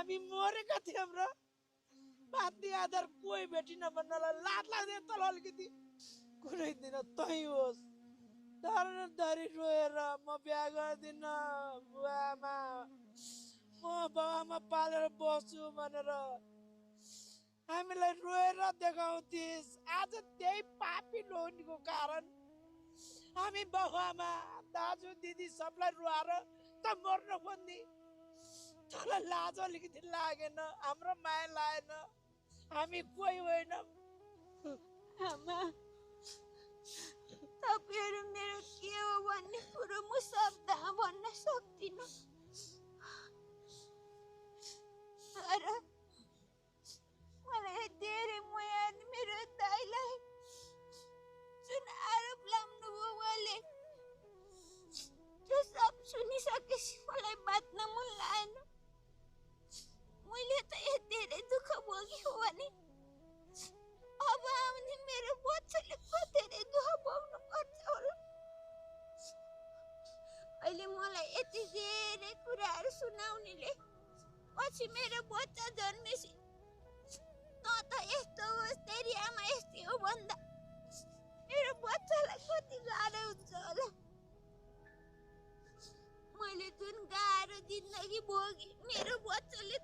हामी मरेका थियौँ र पार्टी आधार कोही भेटिन भन्नलाई लाज लाग्दैन तल अलिकति कुनै दिन तै होस् धरी रोएर म बिहा गर्दिन बुवामा म बाबामा पालेर बस्छु भनेर हामीलाई रोएर देखाउँथिस् आज त्यही पापी लोनीको कारण हामी बाबुआमा दाजु दिदी सबलाई रुवाएर त मर्न खोज्ने तँलाई लाज अलिकति लागेन हाम्रो माया लागेन हामी कोही होइनौँ आमा तपाईहरु मेरो के हो भन्ने कुरो म शब्दमा भन्न सक्दिनँ तर मलाई धेरै माया मेरो दाइलाई जुन आरोप लाउनुभयो उहाँले त्यो सब सुनिसकेपछि मलाई बाँच्न मन लागेन मैले त धेरै दुःख भोग्यो भने अब आउने मेरो बच्चाले कति दुःख भोग्नु पर्छ होला अहिले मलाई यति धेरै कुराहरू सुनाउनेले पछि मेरो बच्चा जन्मेपछि न त यस्तो होस् तेरी आमा यस्तै हो भन्दा मेरो बच्चालाई कति गाह्रो हुन्छ होला मैले जुन गाह्रो जिन्दगी भोगेँ मेरो बच्चाले